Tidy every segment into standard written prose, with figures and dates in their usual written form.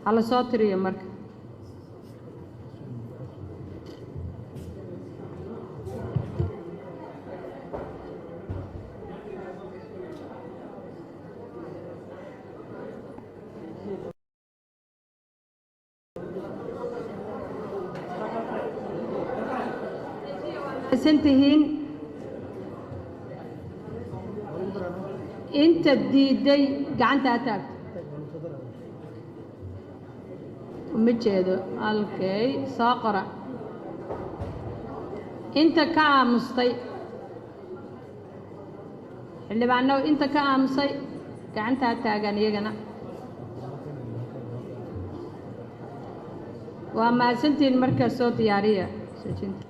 Hala soo tiriyo marka. Santihiin inta diiday gacanta ha taagto. Uma jeedo. Alkay, soo qora. Inta ka aamustay xildhibaano, inta ka aamusay gacanta ha taagan iyagana. Waa mahadsantihiin. Markaa soo diyaariya soojinta.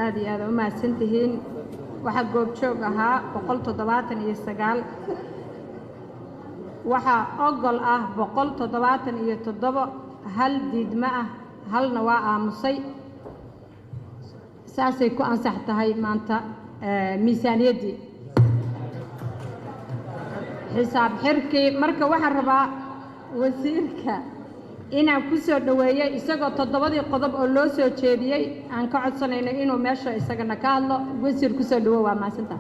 Aada iyo aada u mahadsantihiin. Waxaa goobjoog ahaa 179, waxaa ogol ah 177, hal diidmo ah, halna waa aamusay. Saasay ku ansax tahay maanta miisaaniyaddii xisaab xirkii. Marka waxaan rabaa wasiirka inaan ku soo dhoweeyo isagoo toddobadii qodob oo loo soo jeediyey aan ka codsanayno inuu meesha isagana ka hadlo. Wasiir, ku soo dhawo, waa mahadsantaha.